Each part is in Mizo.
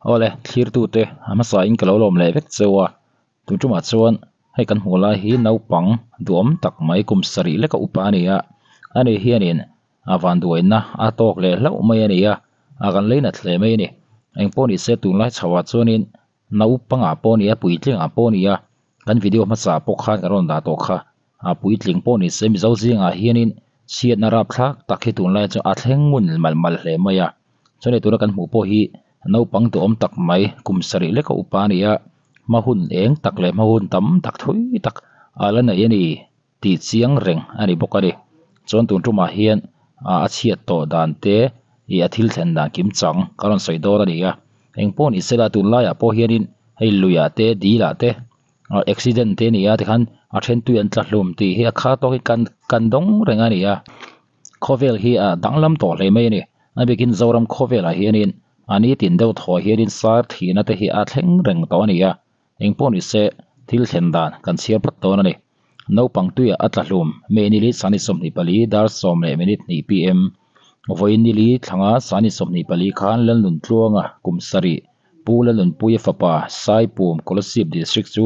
Awle, thlirtute a hmasain ka lo lawm leh vek cheu a, tun tumah chuan hei kan hmuh lai hi naupang duhawm tak mai kum sarih leka upa a ni a, ani hianin a vanduaina a tawk leh hlauh mai a ni a, a kan lei nat hle mai a ni. Engpawh ni se tunlai chhoah chuanin naupangah pawh a ni a, puitlingah pawh a ni a, kan video hmasa pawh khan kan rawn dah tawh kha. A puitling pawh ni se Mizo zingah hianin chhiatna rapthlak tak hi tunlai chu a thleng ngun mal mal hle mai a. Chuan hei tuna kan hmuh pawh hi naupang duhawm tak mai kum sarih leka upa a ni a, hma hun eng tak leh hma hun tam tak thui tak a la nei a ni tih chiang reng a ni bawk a ni. Chuan tun tumah hian a chhiat tawh dan te ih a thil thlen dan kim chang ka rawn sawi dawn a ni a. Engpawh ni sela tunlaiah pawh hianin hei luiah te dilah te accident te a ni a tikhan a then tui an tla hlum tih hi a kha tawk hi kan kan dawng reng a ni a khawvel hi a danglam tawh hle mai a ni a bikin Zoram khawvelah hianin a nitin deuh thaw hianin sar thihna te hi a thleng reng tawh a ni a engpawh ni se thil thlen dan kan chhiar phawt dawn a ni naupang tuiah a tla hlum May nili sani 24 dar 10 leh minute 2 pm vawiin nili thlanga sani 24 khan Lalnuntluanga kum sarih Pu Lalnunpuia fapa Saipum Kolasib District chu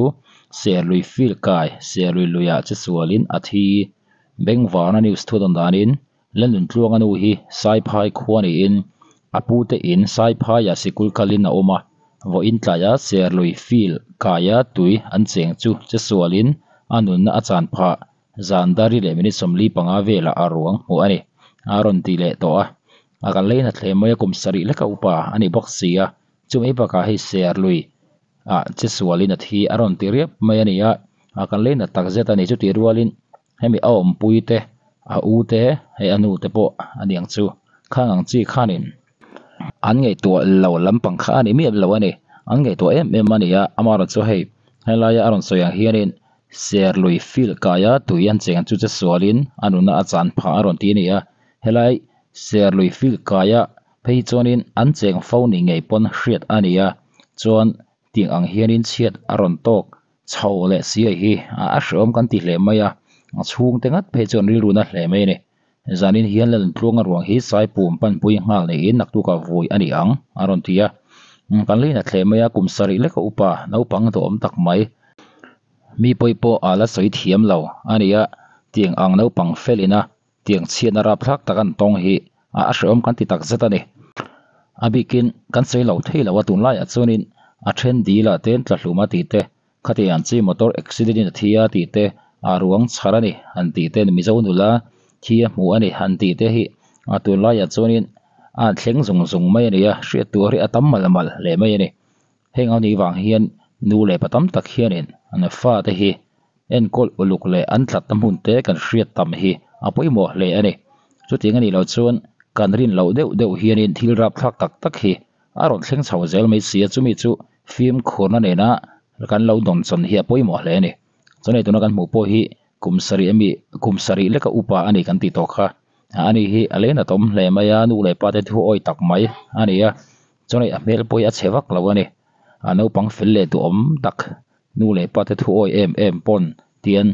Serlui Field kai Serlui luiah che sualin a thi. Bengvarna News thu dawn danin Lalnuntluanga nu hi Saiphai khua niin a pute in Saiphaiah sikul kalin a awm a, vawiin tlaia Serlui Field kaia tui an cheng chu che sualin a nunna a chan phah. Zan dari leh minute 45 velah a ruang hmuh a ni. A rawn ti leh tawh a. A kan lei hna thlem mai a kum sarih leka upa a ni bawk si a, chumi bakah hei ser lui ah che sualin a thi a rawn ti riap mai a ni a, a kan lei hna tak zet a ni. Chutih rualin hemi a awmpui te, a u te, hei a nu te pawh a ni ang chu. Khang ang chi khanin an ngaihtuah lo lampang kha a ni miah lo a ni. An ngaihtuah em em a ni a, amaherawhchu chu hei helaia a rawn sawi ang hianin ser lui field kaia tui an cheng chu che sualin a nunna a chan phah a rawn ti a ni a, helai Serlui field kaia phei chuanin an cheng fo ni ngei pawn hriat a ni a, chuan tiang ang hianin chhiat a rawn tawk chho leh si a hi a hreawm kan ti hle mai a, a chhungte ngat phei chuan rilru na hle mai a ni. Zanin hian Lalintluanga ruang hi Saipum panpui nghal niin naktukah vui a ni ang a rawn ti a, kan lei nat hle mai a, kum sarih leka upa naupang duhawm tak mai mi pawi pawh a la sawi thiam lo a ni a, tiang ang naupang felin a Tiang chhiatna rapthlak tak an tawng hi a a hrehawm kan ti tak zet a ni. A bikin kan sawi lo thei lo a tunlaiah chuanin a then dil ah ten tla hlum a tih te, khatiang an chi motor accident in a thi a tih te, a ruang chhar a ni han tih te, Mizo nula thi a hmu a ni han tih te hi a tunlaiah chuanin a thleng zung zung mai a ni a, hriat tur hi a tam mal mal hle mai a ni. Heng a nih vang hian nu leh pa tam tak hianin an fate hi enkawl uluk leh an tlatna hmun te kan hriat tam hi a pawimawh hle a ni. Chutiang a nih loh chuan kan rin loh deuh deuh hianin thil rapthlak tak tak hi a rawn thleng chho zel mai si a, chumi chu fimkhurna nena kan lo dawnchawn hi a pawimawh hle a ni. Chuan hei tuna kan hmuh pawh hi kum sarih ami kum sarih leka upa a ni kan tih tawh kha a ni hi a leng natawm hle mai a, nu leh pa te thu awi tak mai a ni a, chuan hei a hmel pawh hi a chhe vak lo a ni. A naupang fel leh duhawm tak Nu leh pa te thu awi em em pawn tian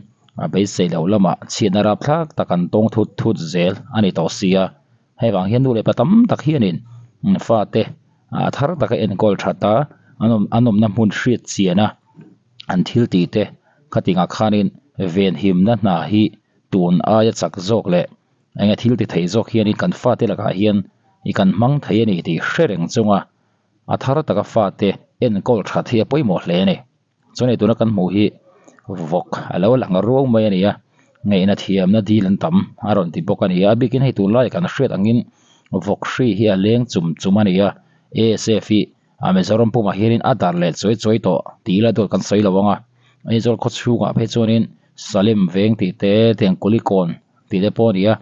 a beisei loh lamah chhiatna rapthlak tak an tawng thut thut zel a ni tawh si a. Hei vang hian nu leh pa tam tak hianin fate a thar taka enkawl that a, an awm an awmna hmun hriat chian a, an thil tih te khatingah khanin venhimna hna hi tun aia chak zawk leh eng nge thil ti thei zawk hianin kan fate lakah hian i kan hmang thei a ni tih hre reng chunga A thar taka fate enkawl that hi a pawimawh hle a ni. Chuan hei tuna kan hmuh hi vawk a lo lang ruau mai a ni a, ngaihna thiamna dil an tam a rawn ti bawk a ni a. A bikin hei tunlai kan hriat angin vawk hri hi a leng chum chum a ni a, ASF hi a Mizoram pumah hianin a dar leh chuai chuai tawh tih ila dawt kan sawi lo ang a. Aizawl khaw chhungah phei chuanin Salem veng tih te, Tengkulikawn tih te pawh a ni a,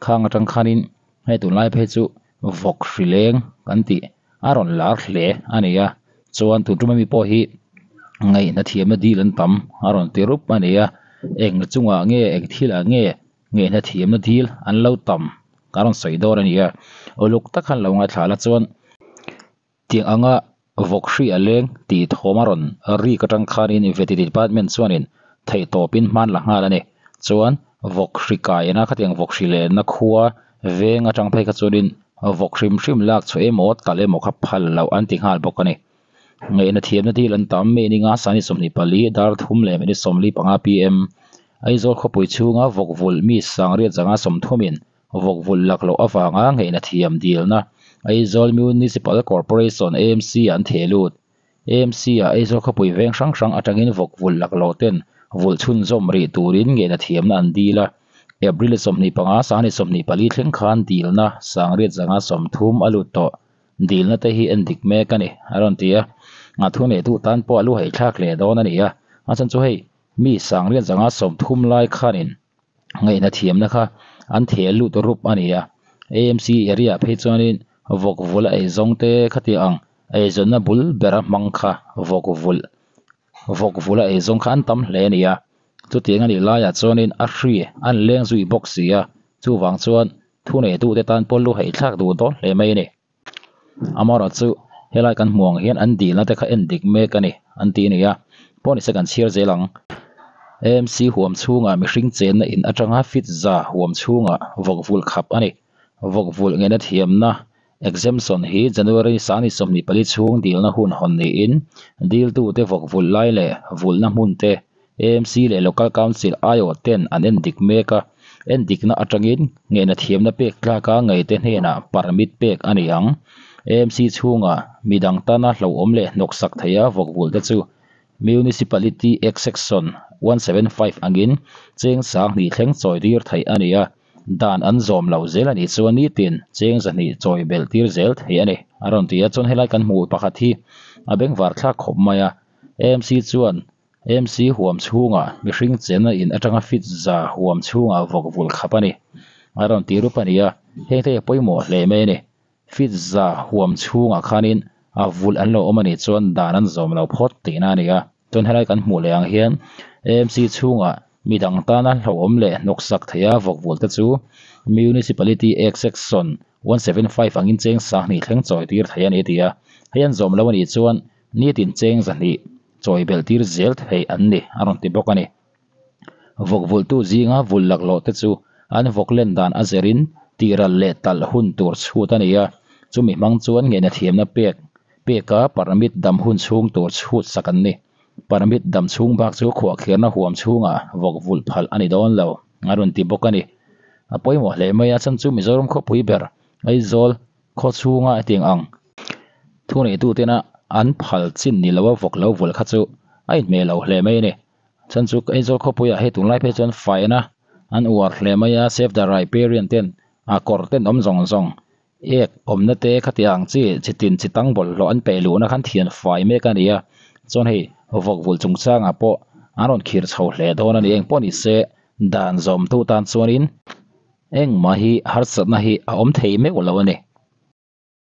khang atang khanin hei tunlai phei chu vawk hri leng kan tih a rawn lar hle a ni a, chuan tun tum ami pawh hi ngaihna thiamna dil an tam a rawn ti rup a ni a, eng chungah nge eng thilah nge ngaihna thiamna dil an lo tam ka rawn sawi dawn a ni a, uluk tak khan lo ngaithla la chuan tiang anga vawk hri a leng tih thawm a rawn rik atang khanin veti department chuanin theihtawpin hman la nghal a ni, chuan vawk hri kaina khatiang vawk hri lehna khua veng atang phei kha chuanin vawk hrim hrim lak chhuah emaw tal emaw kha phal loh an ti nghal bawk a ni. Ngaihna thiamna dil an tam May ninga sani 24 dar thum leh minute 45 pm. Aizawl khawpui chhunga vawk vulh mi sangriat zanga sawmthumin vawk vulh lakloh avanga ngaihna thiam dilna Aizawl Municipal Corporation, AMC, an theh lut. AMC ah Aizawl khawpui veng hrang hrang atangin vawk vulh lakloh ten vulh chhunzawm rih turin ngaihna thiamna an dil a. April 25 sani 24 thleng khan dilna sangriat zanga 30 a lut tawh. Dilna te hi en dik mek a ni, a rawn ti a. A thu neitu tan pawh a lu haithlak hle dawn a ni a. A chhan chu hei, mi sangriat zanga 30 lai khanin ngaihna thiamna kha an theh lut rup a ni a. AMC area phei chuanin vawk vulh a eizawng te khati ang eizawnna bul bera hmang kha vawk vulh vawk vulh a eizawng kha an tam hle a ni a. Chutiang a nih laiah chuanin a hri an leng zui bawk si a, chuvang chuan Thuneitute tan pawh lu haithlak duh dawn hle mai a ni. Amaherawh chu helai kan hmuh ang hian an dilna te kha en dik mek a ni an ti a ni a, pawh ni se kan chhiar zel ang. AMC huam chhungah mihring chenna in atanga fit za huam chhungah vawk vulh khap a ni. Vawk vulh ngeina thiamna exemption hi January sani 24 chhung dilna hun hawn niin diltute vawk vulh lai leh vulhna hmun te AMC leh Local Council aiawh ten an en dik mek a, en dikna atangin ngeihna thiamna pek tlaka ngaite hnenah permit pek a ni ang. AMC chhunga midang tana hlauhawm leh hnawksak theia vawk vulh te chu Municipality Act Section 175 angin cheng 2000 thleng chawi tir theih a ni a, dan an zawm lo zel a nih chuan nitin cheng 200 chawi belh tir zel theih a ni, a rawn ti a. Chuan helai kan hmuh pakhat hi a bengvar thlak khawp mai a, AMC chuan AMC huam chhungah mihring chenna in atanga fit za huam chhungah vawk vulh khap a ni. A rawn ti rup a ni a, heng te hi a pawimawh hle mai a ni. Fit za huam chhungah khanin a vulh an lo awm a nih chuan dan an zawm lo phawt tihna a ni a. Chuan helai kan hmuh leh ang hian AMC chhungah midang tana hlauhawm leh hnawksak theia vawk vulh te chu Municipality Act Section 175 angin cheng 2000 thleng chawi tir thei a ni a ti a. Hei an zawm lo a nih chuan nitin cheng 200 chawi belh tir zel theih an ni, a rawn ti bawk a ni. Vawk vulhtu zinga vulh laklawh te chu an vawk len dan a zerin tihral leh talh hun tur chhut a ni a, chumi hmang chuan ngeihna thiamna pek peka permit dam hun chhung tur chhut sak an ni. Permit dam chhung bak chu khuahkhirna huam chhungah vawk vulh phalh a ni dawn lo, a rawn ti bawk a ni. A pawimawh hle mai a, chhan chu Mizoram khawpui ber Aizawl khaw chhunga hetiang ang thuneitutena an phal chin ni loa vawk lo vulh kha chu a inhmeh lo hle mai a ni. Chhan chu Aizawl khawpuiah hei tunlai phei chuan faina an uar hle mai a, Save the Riparian ten a kawr ten awm zawng zawng ek awmna te khatiang ang chi chi tin chi tang bawlhhlawh an peih luhna khan thian fai mek a ni a. Chuan hei vawk vulh chungchangah pawh an rawn khir chho hle dawn a ni. Engpawh ni se dan zawmtu tan chuanin engmah hi harsatna hi a awm thei meuh lo a ni.